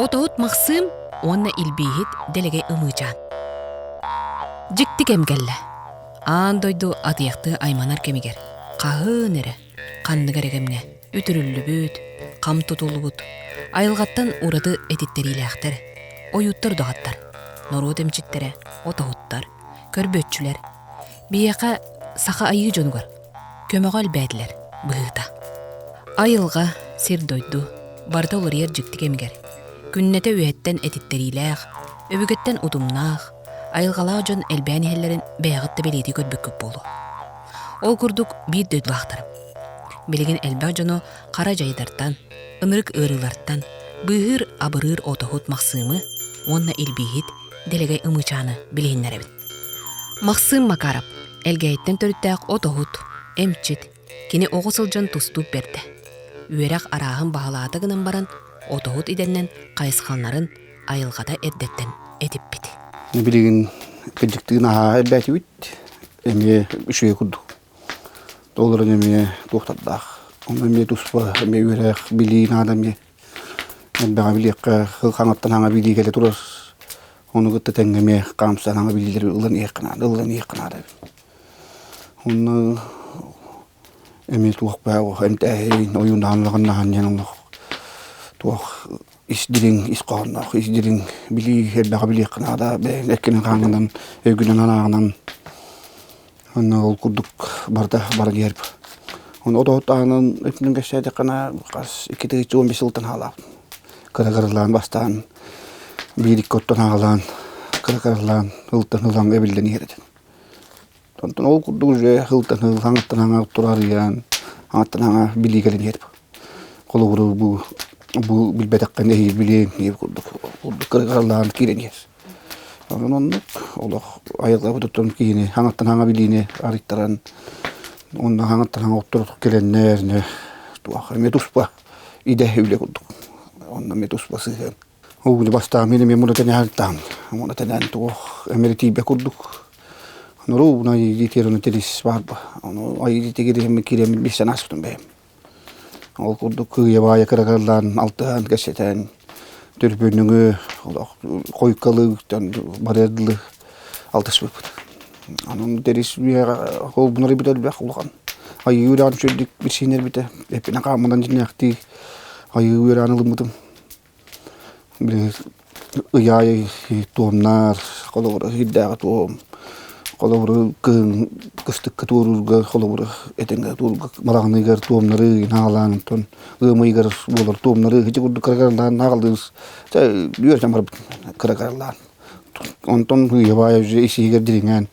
Отоһут Махсыым уонна илбииһит Дэлэгэй Ымыычаан. Дьикти кэм кэллэ. Аан дойду атыйахтыы айманар кэмигэр хаһыын эрэ, ханнык эрэ кэмҥэ үтүрүллүбүт, хам тутуллубут, айылҕаттан ураты этиттэриилээхтэр, ойууттар удаҕаттар, норуот эмчиттэрэ, отоһуттар, көрбүөччүлэр биһиэхэ саха айыы дьонугар көмөҕө элбээтилэр быһыыта. Айылҕа, сир-дойду барыта уларыйар дьикти кэмигэр күннэтэ үөһэттэн этиттэриилээх, өбүгэттэн утумнаах, айылҕалаах дьон элбээн иһэллэрин бэйэҕит да бэлиэтии көрбүккүт буолуо. Ол курдук биир дойдулаахтарым. Билигин элбэх дьону хара дьайдартан, ынырык ыарыылартан быыһыыр абырыыр отоһут Махсыымы уонна илбииһит Дэлэгэй Ымыычааны билиһиннэрэбин. Махсыым Макаров Элгээйиттэн төрүттээх отоһут, эмчит, кини оҕо сылдьан тустуук бэрдэ. Үөрэх арааһын баһылаата гынан баран, отоһут идэннэн хайысхаларын айылҕата эрдэттэн этиппит. Билигин кырдьыктыын аһаа элбээтибит, эмиэ үчүгэй курдук. Олорон эмиэ туохтардаах, онно эмиэ туспа эмиэ үөрэх, билии наада эмиэ. Элбэҕи билиэххэ, хаҥаттан хаҥа билии кэлэ турар. Ону кытта тэҥҥэ эмиэ хаамсан хаҥа билиилэри ылан иһиэххэ наада, ылан иһиэххэ наада эбит. Онно эмиэ туох баа эмтээһин, ойуунаан улахан диэн олох туох ис дириҥ ис хоһоонноох, ис дириҥ билии элбэҕи билиэххэ наада. Бэйэҥ эккинэн-хааҥҥынан, өйгүнэн-санааҕынан Онно ол курдук барыта баран иһэр. Ону отоһуттаҕынан өттүнэн кэпсээтэххинэ хас 2015 сылтан хаалаабыт. Кыра-кыралаан бастаан биир-икки оттон аҕалаан кыра-кыралаан ылтан ылан эбиллэн иһэр этим. Онтон ол курдук уже ылтан ыл хаҥаттан хаҥа турарыйан хаҥаттан хаҥа билии кэлэн иһэр. Холобуру бу бу билбэтэххин эһиил билиэҥ диир курдук курдук кыра-кыралаан киирэн иһэр. Онон оннук олох айылҕабытыттан киһини хаҥаттан хаҥа билиини арыйтаран уонна хаҥаттан хаҥа оттор кэлэннэр туох эмиэ туспа идэ үлэ курдук. Онно эмиэ туспа сыһыан. Ол бастаан мин эмиэ муна тэнэһэлтаам. Муна тэнээн туох эмиэ тиийбэ курдук. Нору айыы тирис баар Ону айыы тигириһэммин киирэммин билсэн ааспытым бэйэм. Ол курдук кыыйа-баайа кыракалаан, алтыһан, кэпсэтэн, түрбүнүҥү олох хойуккалыыттан барыар дылы алтыспыппыт. Онон Тэрис үйэҕэ холбунар эбит элбэх улахан. Айыы үөрэҕин үчүгэйдик билсиһиннэрбитэ. Эппинэн хааммынан дьиҥнээхтии айыы үөрэҕин ылыммытым. Били ыйаай туомнаар, холобура сирдээҕи туом, холобура кыһын кыстыкка туоруурга, холобура этэҥҥэ туоруурга балаҕаныгар туомнары наҕалаан, онтон ыам ыйыгар буолар туомнары ити курдук кыра-кыралаан наҕалыыр чэ үөрэтэн барбыт кыра-кыралаан. Онтон ыйа-баайа уже ис иһигэр дириҥээн,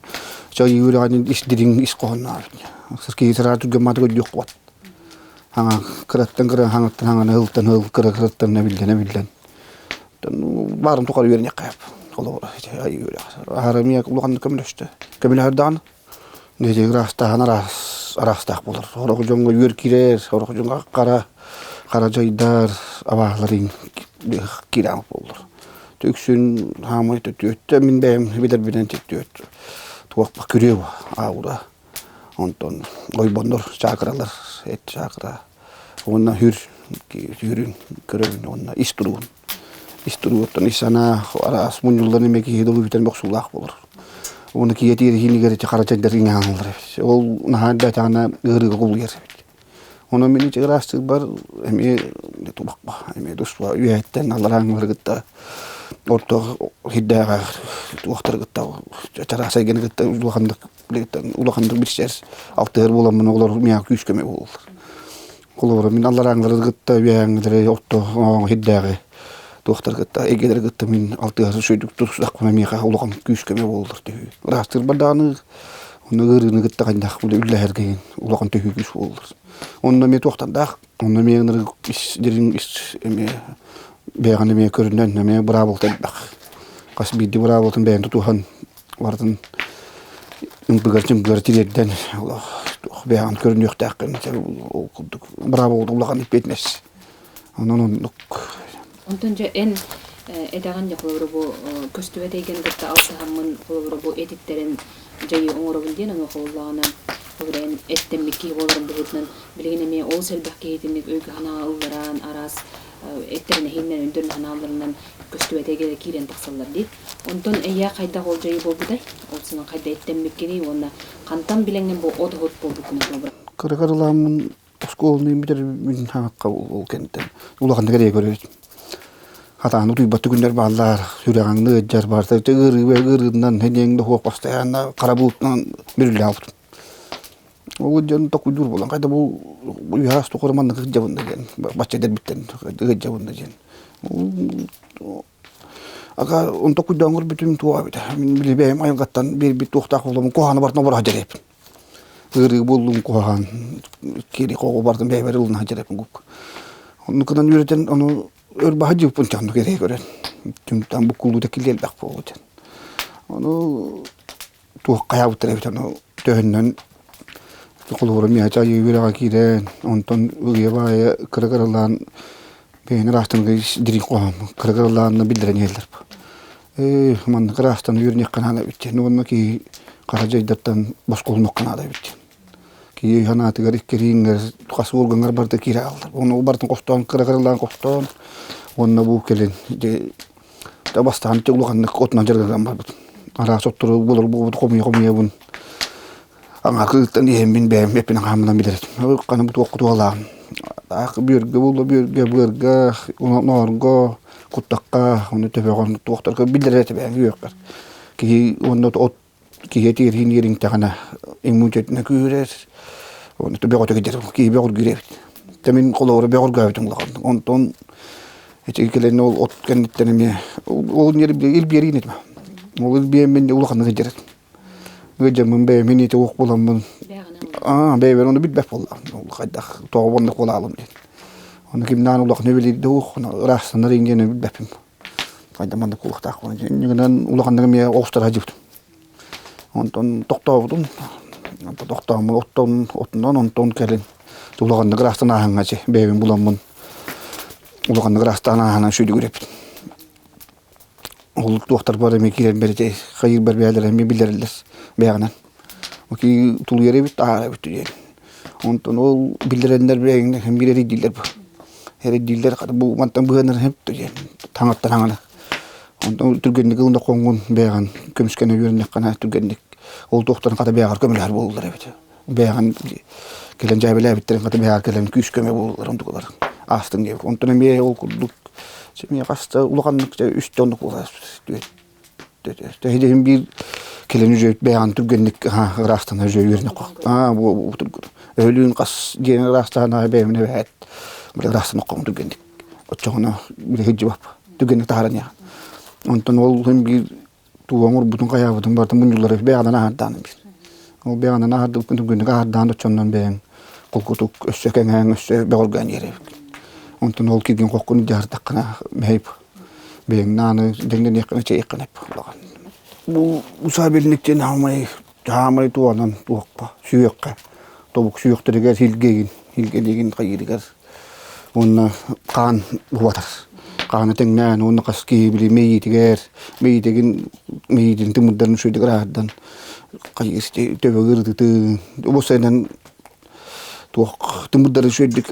чэ үөрэҕин ис дириҥ ис хоһоонноох эбит. Киһи саraa түргэн маатык өйдүөх буолбат. Хаҥа кыраттан кыра хаҥаттан хаҥаны ылтан ыл кыра кыраттан эбиллэн эбиллэн баарын тухары үөрэниэххэ холобура аһара эмиэ улаханнык көмөлөстө көмөлөһөр даҕаны нэһилиэк ыраастааһын араас араастаах буолар сорох дьоҥҥо үөр киирэр сорох дьоҥҥо хара хара дьайдар абааһылар киирэн буоллар үксүн хаамай түөттэ мин бэйэм билэрбинэн түөт туох күрүө аура Онтон ойбоннор чаакыралар, эт чаакыра уонна хүр сүрүн көрөбүн уонна ис туругун. Ис туругуттан ис санаа араас мунньуллан эмиэ киһи дылы бүтэн бохсуулаах буолар. Уонна киһи иһинигэр ити хара чэйдэр иҥэһэллэр эбит. Ол наһаа элбээтэҕинэ ыарыыга кубулуйар эбит. Онон мин ити ыраастыырбар эмиэ тубахпа, эмиэ туспа үөһэттэн алларааҥҥылары кытта орто сирдээҕи туохтары кытта чараас эйгэни кытта улаханнык улаханнык билсэр алтыһар буоламмын оҕолор миэхэ күүс-көмө буолаллар. Холобура мин алларааҥҥылары кытта үөһээҥҥилэри орто сирдээҕи туохтары кытта эйгэлэри кытта мин алтыһар үчүгэйдик тустахпына миэхэ улахан күүс-көмө буолаллар төһүү. Ыраастыырбар даҕаны Онно ыарыыны кытта хайдах үллэһэргэ улахан төһүү күүс буоллар. Онно эмиэ туохтардаах, онно эмиэ ынырык ис дириҥ ис эмиэ бэйэҕин эмиэ көрүнэн эмиэ быраабылата элбэх. Хас биирдии быраабылатын бэйэҥ тутуһан барытын ымпыгар-чымпыгар тириэрдэн олох туох бэйэҕин көрүнүөхтээххин ол курдук быраабылата улахан эппиэтинэс. Онон оннук. Онтон дьэ эн этэҕин дьэ холобура бу көстүбэт эйгэни кытта алтыһаммын холобура бу этиттэрин дьайыы оҥоробун диэн онуоха буоллаҕына холобура эн эттэммит киһи буоларын быһыытынан билигин эмиэ олус элбэх киһи итинник өйгө-санааҕа ылларан араас эттэрин эһииннэн өйдөрүн санааларынан көстүбэтэ кэлэ киирэн тахсаллар дии. Онтон эйиэхэ хайдах ол дьайыы буолбутай? Ол сынан хайда эттэммиккиний уонна хантан билэҥҥин бу от оһот буолбуккун холобура? Кыра-кыралааммын оскуоланы бүтэрбин хаҥахха ол кэнниттэн улаханнык эрэ көрөбүт. Хатааны утуйбат күннэр бааллар, сүрэҕиҥ ыалдьар барыта ыарыы ыарыытынан эниэҥ да суох постоянно хара булутунан бүрүллэ хаалбытым. Ол дьон токуйдуур буолан хайда бу үһээс тухары маннык ыддьабын да диэн бачча эдэрбиттэн ыддьабын да диэн. Ага он токуйдаан көрбүтүм туох эбитэ. Мин билбэйим айылҕаттан биэрбит туохтаах буолуом куһаҕаны барытын обороһо дьэрэйэппин. Ыарыы буоллум куһаҕан кири хоҕу бартын бэйэбэр ылына дьэрэппин кук. Онну кынан үөрэтэн ону өр баһа дьыппын чанну кэрэ көрөн. Түмтан буккуллуута киллиэлбэх буолбут. Ону туох хайаабыттар эбит ону төһөннөн холобура миэхэ айыы үөрэҕэ киирэн онтон ырыа баайа кыра кыралаан бэйэни ыраахтан дириҥ хоһоон кыра кыралаанна биллэрэн иһэллэр ээ маннык ыраахтан үөрэниэххэ наада эбит диэн уонна киһи хара дьайдартан босхолонуохха наада эбит диэн киһи санаатыгар иккирииҥҥэр хас уоргаҥҥар барыта киирэ хааллар ону барытын хостоон кыра кыралаан хостоон уонна бу кэлин Бастаан улаханнык отунан дьарыгыран барбытым. Араас оттору булар буолбут хомуйа-хомуйабын. Аҥаакыттан иһэммин бэйэм эппин хааммынан билэр этим. Ханы бу туохха туһалаан. Таах бүөргэ буолла бүөргэ, быарга, ноорго, куттахха, ону төбөҕөн туохтарга биллэрэр этэ бэйэм үөххэр. Киһи уонна от киһи этиэрин иэриҥтэҕинэ иммунитетына күүһүрэр, ону бөҕөтө киирэр, киһи бөҕөргүүр эбит. Тэ мин холобура бөҕөргөөбүтүм улахан. Онтон ити кэлэн ол от кэнниттэн эмиэ ол илбиэриин этим. Ол илбиэммин улаханнык ыдьарат. Ыдьаммын бэйэм ити уох буламмын аа бэйэбэр ону билбэт буоллаҕым. Ол хайдах тоҕо оннук буолаалым диэн. Ону кимнаан улаханы билирдэ уох ыраастанар иҥгиэн билбэппин. Хайда маннык кулуктаах иннигинэн улаханнык эмиэ оҕустара сылдьыбытым. Онтон тохтообутум. Онтон тохтооммун оттон отунан онтон кэлин улаханнык ыраахтан ааһаҥҥа бэйэбин буламмын улаханнык ыраахтаан ааһанан сүүрүгүрэппит. Ол туохтар бар эмиэ киирэн бэрити хайыырбар бэйэлэрэ эмиэ биллэрэллэр бэйэҕинэн. Оки тулуйар эбит, ааһар эбит диэн. Онтон ол биллэрэннэр бэйэҥ биир эрийдииллэр бу. Эрийдииллэр хата бу мантан быһанар сөп диэн таҥаттан хаҥана. Онтон түргэнник ылына хоҥҥун бэйэҕин көмүскэнэ үөрэннэххинэ түргэнник ол туохтарын хата бэйэҕэр көмөлөһөр буолуллар эбит. Бэйэҕин кэлэн дьээбэлээбиттэрин хата бэйэҕэр кэлэн күүс көмө буолуллар онтукалар аастыҥ диэбит. Онтон эмиэ ол курдук эмиэ хаста улаханнык үстэ оннук буолар Тэһидиһин биир кэлин үжө бэйэҕин түргэнник ыраастана үжө үөрэнэ аа бу өлүүн хас диэн ыраастаана бэйэмин эбээт ыраастана хом түргэнник оччоҕуна билэ сылдьыбап түргэнник таһааран иһэҕин онтон ол биир тугу оҥорбутун хайаабытын барытын мунньуллар бэйэҕинэн аһардаан биир ол бэйэҕинэн аһардыбыккын түргэнник аһардаан оччоннон бэйэҥ холкутук өссө кэҥээн өссө бөҕөргөөн иһэр эбиккин онтон ол киргин хоххун дьаһардаххына мэһэй Бэйэҥнааны дэҥнэниэххинэ чэйиэххинэ улахан. Бу усабельник диэн хаамай хаамай туонан туохха сүһүөххэ тобук сүһүөхтэригэр илгэйин илгэлиигин хайыырыгар уонна хаан убатар хааны тэҥнээн уонна хас киһи били мэйиитигэр мэйиитигин мэйиитин тымырдарын үчүгэйдик ырааһырдан хайыыр төбө ыарытытын уопсайынан туох тымырдары үчүгэйдик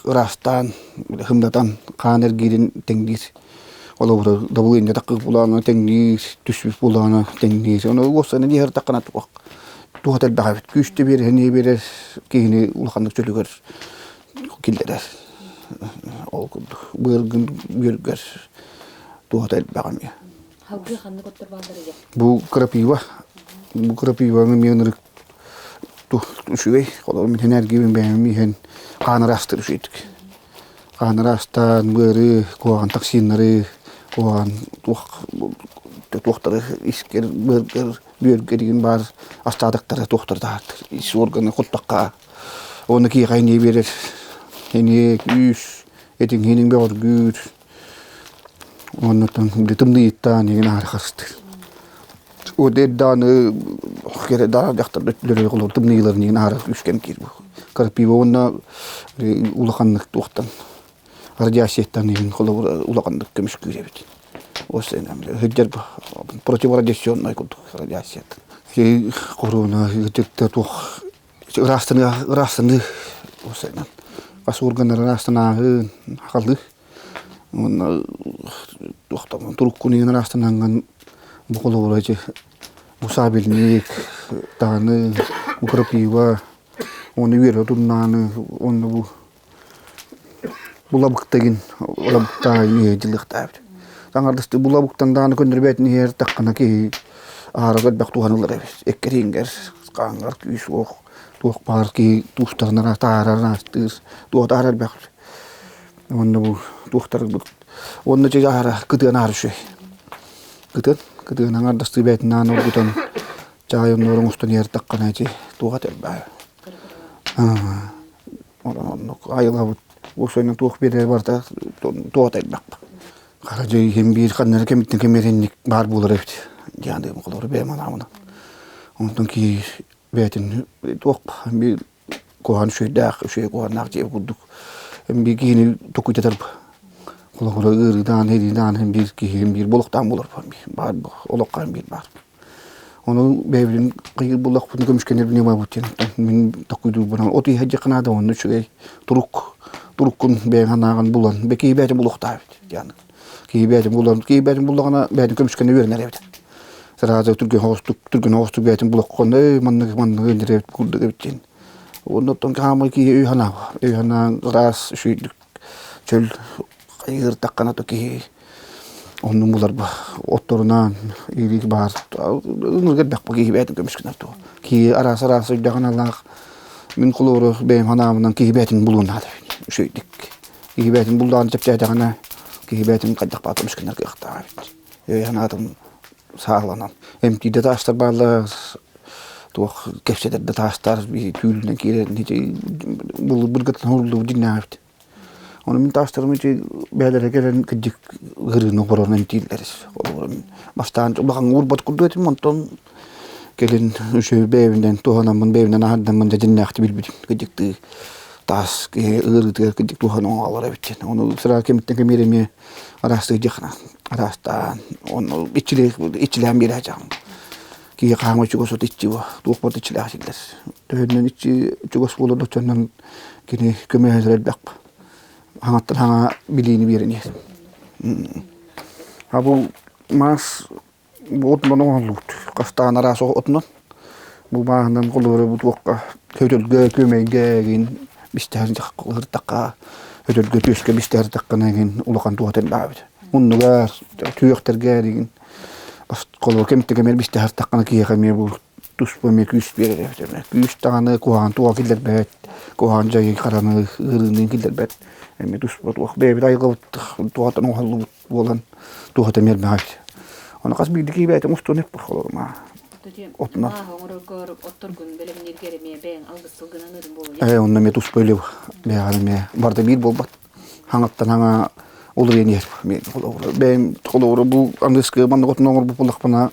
ыраастаан, хымнатан хаан эргиирин тэҥниир. Холобура, дабылыанньа таккы булаана тэҥниир, түспүт булаана тэҥниир. Ону уопсайынан иһэртэххинэ туох туох элбэх эбит. Күүстэ биэрэр, сэниэ биэрэр киһини улаханнык чөлүгэр киллэрэр. Ол курдук быаргын үөргэр туоһата элбэх эмиэ. Халгыы ханнык оттор бааллар ийэ? Бу крапива. Бу крапиваны эмиэ ынырык үчүгэй. Холобур, мин энергиябын бэйэм иһэн хаан ыраастыыр үчүгэйдик. Хаан ыраастаан, быары, куһаҕан токсиннары, куһаҕан туох туохтары искэр, быаргар, бүөргэр игин баар остатоктары туохтары таһаартыр. Ис органы куттахха уонна киһиэхэ эниэ биэрэр. Эниэ күүс, этиҥ-иһиниҥ бөҕөргүүр. Оннуттан тымныйыттаан игин аһары харыстыыр. Эрдааны даа дьахтар өттүлэрэ тымныйыларын игин аһара үскэм киир бу. Крапива уонна улаханнык туохтан радиацияттан игин холобур улаханнык көмүскүүр эбит. Сылдьар противорадиационнай курдук радиацияттан. Корона туох ыраастаныы ыраастаныы хас органнар ыраастанааһын халыы. Уонна туохтан туруккун иһин ыраастанаҥҥын бу холобура ити бу сабельник даҕаны бу крапива уонна үөрэ отуннааны уонна бу булабыктагин улабыктаайын иһэ дьылыахтаабыт. Аҥардастыы булабыктан даҕаны көннөрбөтүн иһэр таххана киһи аһара элбэх туһаныллар эбит. Эккэриингэр, хааҥҥар күүс уох туох баар киһи туустарынан таһаарар аастыыр туох таһаарар элбэх. Уонна бу туохтарбыт уонна дьэ аһара кытыан аһара үчүгэй. Кытыан, кытыан аҥардастыы бэйэтин оргутан чаай оннугар оҥостон иһэртэххинэ ити туох этэр баа. Оннук айылҕабыт уопсайынан туох биэрэрэ барыта туох элбэх. Хара дьай иһин биир ханна эрэ кэмиттэн кэмиэринник баар буолар эбит диэн холобура бэйэм анаабынан. Онтон киһи бэйэтин туох биир куһаҕан үчүгэйдээх, үчүгэй куһаҕаннаах дьиэ курдук биир киһини токуйдатар холобура ыарыыдаан, эриидаан биир киһи биир болохтаан буолар баар олоххо биир баар. Ону бэйэбин хайыыр буоллахпына көмүскэнэрбин ньымабыт диэн мин токуйдуурбунан от иһэ дьиэххэ наада уонна үчүгэй турук туруккун бэйэҥ санааҕын булан киһи бэйэтин булуохтаах эбит диэн киһи бэйэтин булан киһи бэйэтин буллаҕына бэйэтин көмүскэнэ үөрэнэр эбит сразу түргэн оҕустук түргэн оҕустук бэйэтин булуоххун эй маннык маннык өлөр эбит курдук эбит диэн уонна оттон хаамай киһи өй санаа өй санаан ыраас үчүгэйдик чөл ыыртаххына то киһи оннун буларба отторунаан иирик баар ынырык элбэх бу киһи бэйэтин көмүскэнэр туһа киһи араас араас өйдөөх аналлаах мин холобура бэйэм санаабынан киһи бэйэтин булуон наада үчүгэйдик киһи бэйэтин буллаҕына чэпчээтэҕинэ киһи бэйэтин хайдах баар көмүскэнэр кыахтаах эбит өй санаатын сааһыланан эмтиирдэ таастар бааллар туох кэпсэтэр да таастар түүлүнэн киирэн былыргыттан уһуллубут дьиҥнээх эбит Ону мин таастарым ити бэйэлэрэ кэлэн кырдьык ыарыыны оҥорон эмтииллэр. Бастаан улахан уурбат курдук этим, онтон кэлин үчүгэй бэйэбинэн туһанаммын, бэйэбинэн аһардаммын дьэ дьиннээхтик билбитим. Кырдьыктыы таас киһи ыарыытыгар кырдьык туһан оҥоһоллор эбит диэн. Ону сыра кэмиттэн кэмиэр эмиэ араастыы дьиэххэ араастаан, ону иччилээн биэрээчэҕим. Киһи хаама чугас от иччи туох барыта иччилээх силлэр. Төһөннөн иччи чугас буолар оччонон кини көмөлөһөр элбэх. Хаҥаттан хаҥа билиини биэрэн иһэр. А бу маас бу отунан оҥоһуллубут. Хастаан араас отунан. Бу мааһынан холобура бу туохха көтөлгө, күөмэйгэ игин бистэһэр ыртахха өтөлгө түөскэ бистэһэр таххана игин улахан туһата элбээбит. Муннугар, түөхтэргэ игин Холобур кэмиттэн кэмигэр бистэ сыртаххына киһиэхэ эмиэ бу туспа эмиэ күүс биэрэр эбит эмиэ. Күүс даҕаны куһаҕан туоҕа киллэрбэт, куһаҕан дьайыы хараны ыарыыны киллэрбэт. Эмиэ туспа туох бэйэбит айылҕабыт туһаттан оҥоһуллубут буолан туһата эмиэ элбэх эбит. Ону хас биирдии киһи бэйэтин устуон эппит холобур отунан. Оҥороргор отторгун бэлэмнииргэр эмиэ бэйэҥ алгыс сылгынан ырын буолуо. Ээ онно эмиэ туспа үлэ бэйэҕэр эмиэ барыта биир буолбат. хаҥаттан хаҥа уларыйан иһэр. Бэйэм холобура бу аныгыскы маннык отун оҥорбут буоллахпына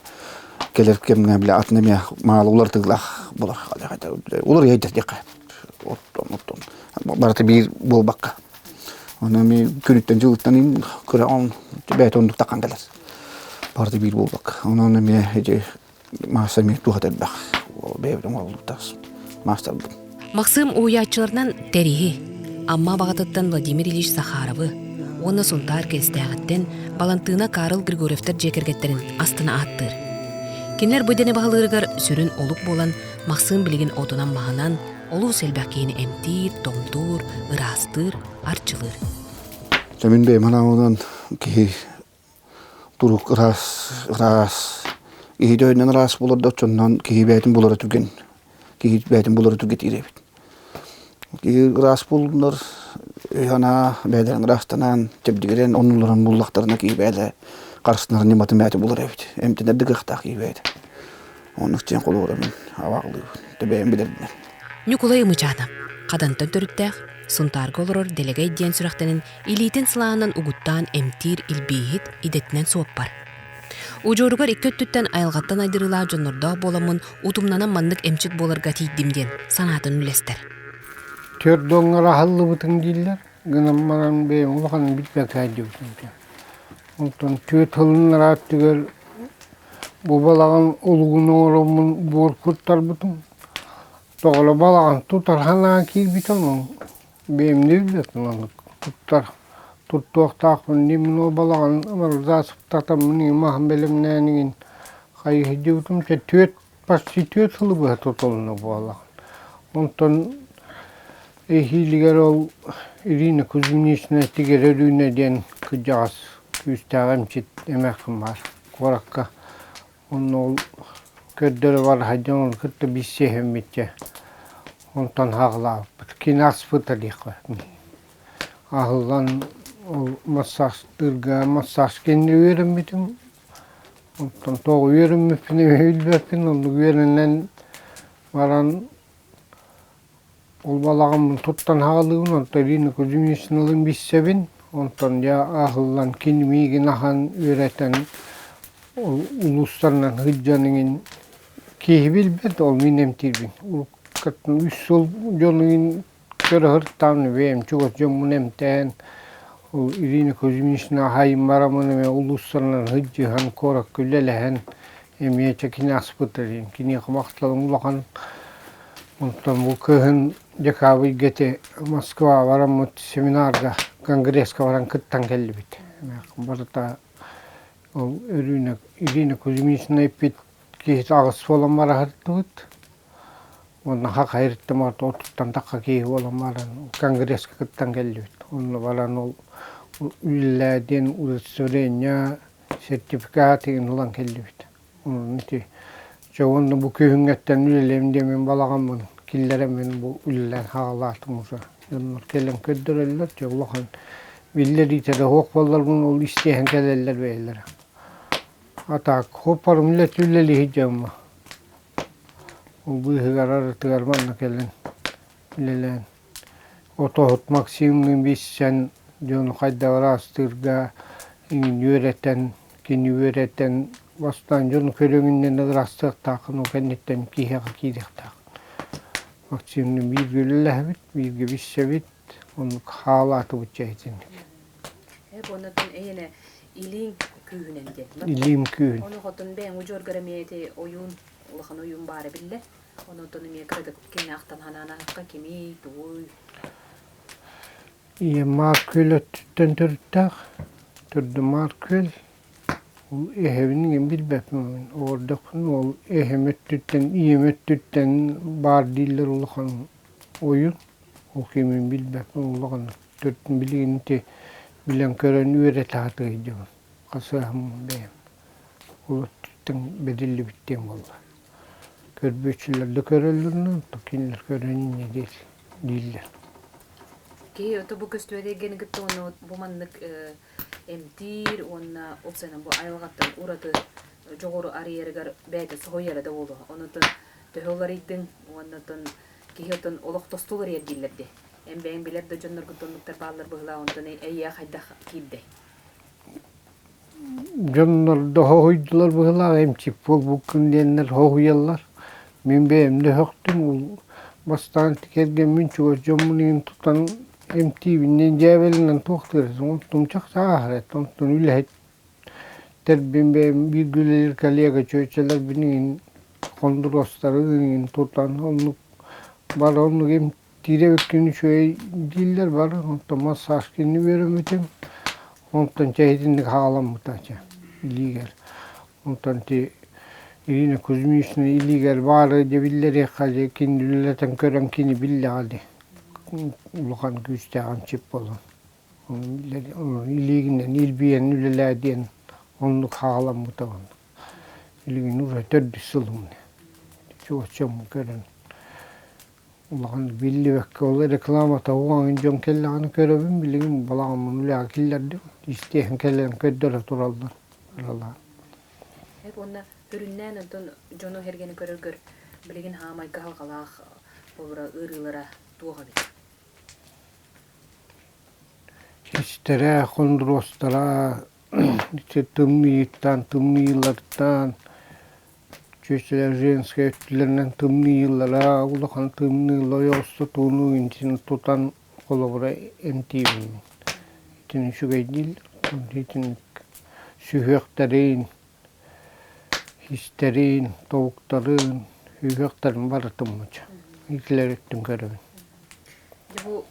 кэлэр кэмҥэ бile атын эмиэ маала уларытыылаах буолар. Уларыйайдар диэххэ. Оттон оттон барыта биир буолбакка. Ону эми күнүттэн дьылыттан кыра он бэйэтэ оннук таххан кэлэр. Барыта биир буолбакка. Онон эмиэ ити Мааса эмиэ туһата элбэх. Бэйэбит оҥоһуллубуттаас маастарбын. Махсыым уһуйааччыларынан Тэриһи, Амма баҕатыттан Владимир Ильич Захаровы уонна Сунтаар Киристээҕиттэн Балантыына Карл Григорьевтар дьиэ кэргэттэрин астына ааттыыр. Кинилэр бу идэни баһылыырыгар сүрүн олук буолан Махсыым билигин отунан-маһынан олус элбэх киһини эмтиир, томтуур, ыраастыыр, арчылыыр. Дьэ мин бэйэм санаабынан киһи Турук ыраас, ыраас. Киһи төһөннөн ыраас буолар да оччоннон киһи бэйэтин булара түргэн. Киһи бэйэтин булара түргэтиир эбит. Киһи ыраас буоллунар өй-санаа бэйэлэрин ыраастанан, чэбдигирэн оннуларын буллахтарына киһи бэйэлэ харыстанар ньыматын бэйэтэ булар эбит. Эмтэнэр да кыахтаах киһи бэйэтэ. Оннук диэн холобура мин абаҕалыыбын. Бэйэм билэрбинэн. Ньукулай Ымычаанап Хадантан төрүттээх, Сунтаарга олорор Дэлэгэй диэн сүрэхтэнэн Илиитин сылаанан угуттаан эмтиир илбииһит идэтинэн суоппар. Удьуоругар икки өттүттэн айылҕаттан айдырыылаах дьоннордоох буоламмын утумнанан маннык эмчит буоларга тиийдим диэн санаатын үллэстэр. Түөрт дьоҥҥор аһыллыбытыҥ дииллэр, гынан баран бэйэм улаханын билбэккэ сылдьыбытым. Онтон түөрт сылын ырааттыгар бу балаҕан улугун оҥороммун буор куттарбытым. Тоҕо балаҕан тутар санаа киирбитэ онон Бэйэмнир да туттар. Туттуохтаахпын дии мин ол балаҕан амардаасыптатаммын маһын бэлэмнээн игин хайыһыйдыбытым чэ түөрт почти түөрт сылы быһа тутулунна буоллаҕын. Онтон эһиилигэр ол Ирина Кузьминична Тигэрэ Өрүүнэ диэн кырдьаҕас күүстээх эмчит эмээхсин баар куоракка. Онно ол көрдөрө бара сылдьан ону кытта билсиһэммит онтон хаҕылаабыппыт. Кини аспыта диэххэ. Аһыллан ол массажтыырга массаж кэннэ үөрэммитим. Онтон тоҕо үөрэммиппин билбэппин, оннук үөрэнэн баран Ол балаҕаммын туттан хаалыыбын, онтон Ирина Кузьминичналыын билсэбин, онтон дьэ аһыллан кини миигин ахан үөрэтэн ол улуустарынан сылдьан иҥин киһи билбэт, ол мин эмтиирбин. Уруккаттан үс сыл дьон иҥин көрө сырыттаҕым бэйэм чугас дьоммун эмтээн ол Ирина Кузьминична аһайын бараммын эмиэ улуустарынан сылдьыһан куоракка үлэлэһэн эмиэ чэ кини аспыта диэн киниэхэ махталым улахан. Онтон бу кыһын декабрьга ити Москваҕа бараммыт семинарга, конгресска баран кыттан кэллибит. Барыта ол Ирина, Ирина Кузьминична эппит киһитэ аҕыс буолан бара сырыттыбыт. Уонна хахайырыттым отуттан тахха киһи буолан баран конгресска кыттан кэллибит. Онно баран ол үлэлээ диэн удостоверение, сертификат игин ылан кэллибит. Ити дьэ уонна бу күһүҥҥэттэн үлэлиэм диэммин балаҕаммын киллэрэммин бу үлэлээн хаалаатым уже. Дьоннор кэлэн көрдөрөллөр, дьэ улахан биллэриитэ да суох буолларбын ол истиэһэн кэлэллэр бэйэлэрэ. А так хоппорум үлэтэ үлэлииһи дьоммо. Ол быыһыгар арытыгар манна кэлэн үлэлээн Отоһут Максимныын билсэн дьону хайдах ыраастыырга иҥин үөрэтэн, кини үөрэтэн бастаан дьону көрүҥүнэн ыраастыахтааххын, ол кэнниттэн киһиэхэ киириэхтээх. Максимныын бииргэ үлэлэһэбит, бииргэ билсэбит, оннук хаалаатыбыт дьэ итинник. Оннуттан эйиэнэ илииҥ күүһүнэн диэн. Илиим күүһүн. Ону хотун бэйэҥ удьуоргар эмиэ ити ойуун, улахан ойуун баара биллэр. Онон эмиэ кыратык кини ахтан ханаанахха кимий, тугуй? Ийэм Маар Күөл өттүттэн төрүттээх. Төрдө Маар Күөл. Ол эһэбин иҥин билбэппин. Оҕордохпун ол эһэм өттүттэн, ийэм өттүттэн баар дииллэр улахан ойун. Ол кимин билбэппин улахан төрдүн билигин ити билэн көрөн үөрэтэ сатыыр дьон. Хасыһым бэйэм ол өттүттэн бэриллибит диэн буолла. Көрбүөччүлэр да көрөллөр, кинилэр көрөн инньэ дииллэр. Киһи ото бу көстүбэт эйгэни кытта уонна бу маннык эмтиир уонна ол сыана бу айылҕаттан ураты дьоҕуру арыйарыгар бэйэтэ соһуйара да буолуо. Онутун төһө уларыйдыҥ уонна отон киһи отон олох тосту уларыйар дииллэр дии. Эн бэйэҥ билэр да дьонноргут оннуктар бааллар быһыылаах онтон эйиэхэ хайдах киирдэй? Дьоннор да хоһуйдулар быһыылаах эмчит буолбуккун диэннэр хоһуйаллар. Мин бэйэм да өһөхтүм ол бастаан кэргэммин чугас дьоммун иһин тутан эмтиибин диэн дьээбэлэнэн туохтуур этим. Онтум чахчы ааһар этэ. Онтон үлэһиттэрбин бэйэм бииргэ үлэлиир коллега чүөчэлэрбин иһин хондуруостары иһин тутан оннук бары оннук Тиирэбиккин үчүгэй дииллэр бары, онтон массажкины үөрэммитим, онтон чэ итинник хаҕаламмыта чэ илиигэр. Онтон ити Ирина Кузьминична илиигэр баары дьэ биллэриэххэ дьэ кини үлэлэтэн көрөн кини биллэҕэ дии улахан күүстээх эмчит буолан. Илиигинэн илбийэн үлэлээ диэн оннук хаҕаламмыта оннук. Билигин уже төрдүс сылым чугас дьоммун көрөн Улахан биллибэккэ ол рекламата уоҥун дьон кэллэҕинэ көрөбүн билигин балаҕаммын үлэҕэ киллэрдим истиэһин кэлэн көрдөрө тураллар ыралаан. Уонна сүрүннээн онтон дьону сэргэни көрөргөр билигин хаамай кыһалҕалаах холобура ыарыылара туох эбит? Истэрэ, хондуруостара тымныйыттан, тымныйыыларыттан Чүөчэлэр женскэй өттүлэринэн тымныйыылара, улахан тымныылар ойоҕосто тууну интин тутан холобура эмтиибин. Итини үчүгэй дииллэр. Итинник сүһүөхтэрин, истэрин, тобуктарын, сүһүөхтэрин барытын муча. Итилэр өттүн көрөбүн. Дьэ бу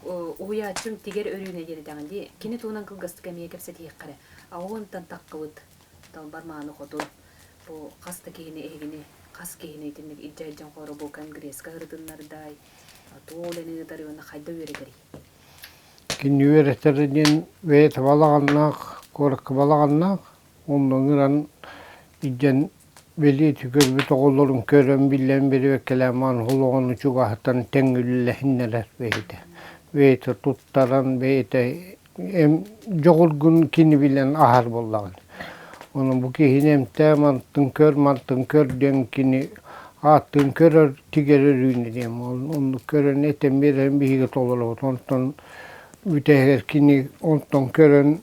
уһуйааччым тигэр өрүүнэ диэн этэҕин дии. Кини туһунан кылгастык эмиэ кэпсэтиэххэ эрэ. Аҕуонтан таххыбыт Далбар мааны хотун бу хас да киһини эһигини хас киһини итинник илдьэ илдьэн хоро бу конгресска ырытыннардай, туох үлэни ыытар уонна хайда үөрэтэрий? Кини үөрэтэрэ диэн бэйэтэ балаҕаннаах, куоракка балаҕаннаах, онно ыҥыран илдьэн бэлиэтии көрбүт оҕолорун көрөн билэн бэрэбиэркэлээн баран олоҕун чугаһатан тэҥ үлэлэһиннэрэр бэйэтэ. Бэйэтэ туттаран, бэйэтэ эм дьоҕургун кини билэн аһар буоллаҕын. Онон бу киһини эмтээ мантын көр, мантын көр диэн кини ааттыын көрөр, тигэрэр үүнэ диэн. Оннук көрөн этэн биэрэн биһиги толоробут. Онтон бүтэһигэр кини онтон көрөн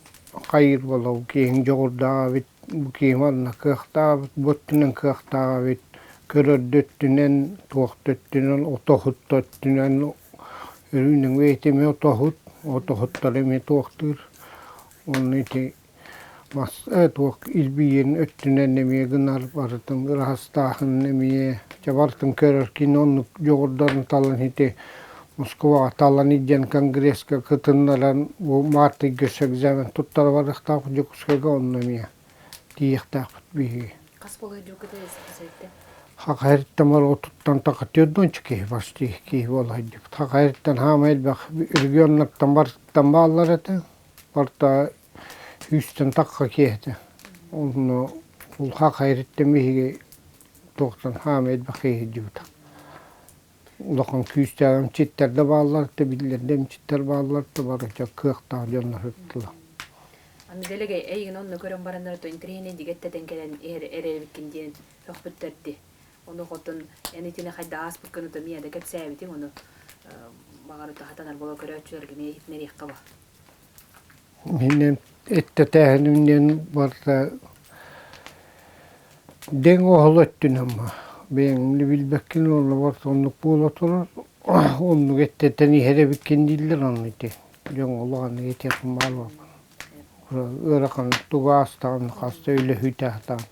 хайыыр буолла бу киһиҥ дьоҕурдаах эбит, бу киһи манна кыахтаах эбит, бу өттүнэн кыахтаах эбит, көрөр да өттүнэн, туох да өттүнэн, отоһут да өттүнэн Өрүүнүҥ бэйэтэ эмиэ отоһут, отоһуттар эмиэ туохтуур. Онно ити мас туох илбийин өттүнэн эмиэ гынар барытын ыраастааһын эмиэ чэ барытын көрөр кини оннук дьоҕурдарын талан ити Москваҕа талан илдьэн конгресска кытыннаран бу март ыйга экзамен туттара барыахтаах Дьокуускайга онно эмиэ тиийиэхтээхпит биһиги. Хас буолай дьуккута эсэттэ? Хахайрыттан отуттан такатыырдуонча киһи почти киһи буола сылдьыбыт. Хахайрыттан хаамай элбэх регионнартан барыттан бааллар этэ. Барыта сүүстэн тахха киһи этэ. Онно ол Хахайрыттан биһиги туохтан хаамай элбэх киһи сылдьыбыта. Улахан күүстээх эмчиттэр да бааллар да биллэр да эмчиттэр бааллар да барыта кыахтаах дьоннор сыттылар. Аны дэлэгэй эйигин онно көрөн бараннар то интэриэһинэй дигэттэтэн кэлэн иһэр эрэбиккин диэн сөхпүттэрди. Ону хотун эн итини хайда ааспыккын то миэ да кэпсээбитиҥ ону баҕар хатанар буола көрөөччүлэргэ эмиэ иһитинэриэххэ ба. Мин эттэтээһиним диэн барыта дэҥ оһол өттүнэн бэйэҥ да билбэккин уонна барыта оннук буола турар. Оннук эттэтэн иһэр эбиккин дииллэр онно ити. Дьоҥ улаханнык этиэхпин баҕарбаппын. Ыарахан тугу аастаҕын хаста үлэһүүтээхтэҕин.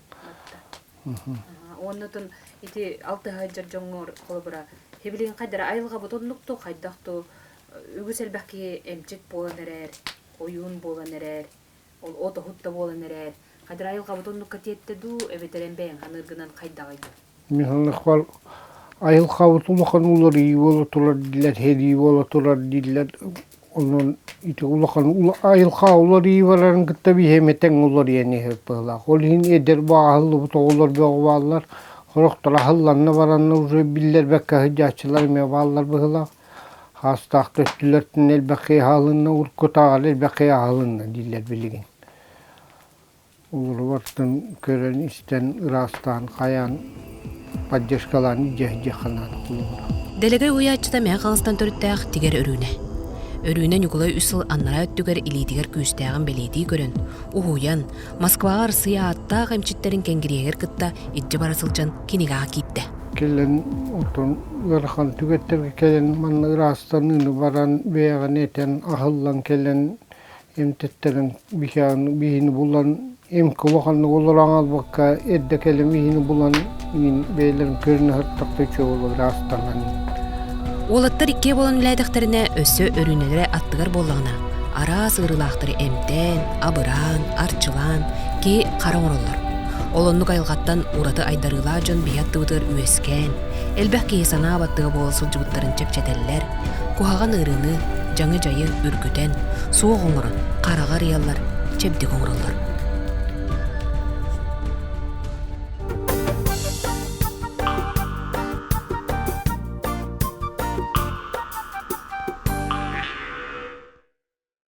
Оннутун ити алтыһа сылдьар дьоҥҥор холобура хибилигин хайдара айылҕабыт оннук хайдах ту үгүс элбэх киһи эмчит буолан эрээр, ойуун буолан эрээр, ол от оһут да буолан эрээр, хайдара айылҕабыт оннукка тиэттэ дуу, эбэтэр эн бэйэҥ ханыыргынан хайдаҕый дуу? Михалыхпар айылҕабыт улахан уларыйыы буола турар дииллэр, сэрии буола турар дииллэр. Онон ити улахан айылҕа уларыйыы барарын кытта биһиэмэ тэҥ уларыйан иһэр быһыылаах. Ол иһин эдэр бааһыллыбыт оҕолор бөҕө бааллар. Сорохтор аһылланна баранна уже биллэрбэккэ сылдьааччылар эмиэ бааллар быһыылаах. Хаастаах да өттүлэртэн элбэх киһи аһылынна, уруккутааҕар элбэх киһи аһылынна дииллэр билигин. Олору көрөн-истэн, ыраастаан, хайаан, поддержкалаан илдьэ-илдьиэххэ наада холобура. Дэлэгэй уһуйааччыта Мэҥэ Хаҥаластан төрүттээх Тигэр Өрүүнэ. Өрүүнэ Ньукулай үс сыл анараа өттүгэр илиитигэр күүстээҕин бэлиэтии көрөн, уһуйан, Москваҕа Арассыыйа ааттаах эмчиттэрин кэнгириэһигэр кытта илдьэ бара сылдьан кинигэҕэ киирдэ. Кэлэн оттон ыарахан түгэттэргэ кэлэн манна ыраастаныыны баран бэйэҕин этэн аһыллан кэлэн эмтэттэрэн биһини булан эмки улаханнык олорон албакка эрдэ кэлэн биһини булан мин бэйэлэрин көрүнэ сырыттахта үчүгэй буолар ыраастанан. Уолаттар иккиэ буолан үлэлээтэхтэринэ өссө өрүүнэлэрэ аттыгар буоллаҕына араас ыарыылаахтары эмтээн, абыраан, арчылаан киһи хара оҥороллор. Ол оннук айылҕаттан ураты айдарыылаах дьон биһи аттыбытыгар үөскээн, элбэх киһи санаа баттыга буола сылдьыбыттарын чэпчэтэллэр, куһаҕан ыарыыны, дьаҥы-дьайы үргүтэн, суох оҥорон, хараҕа арыйаллар, чэбдик оҥороллор.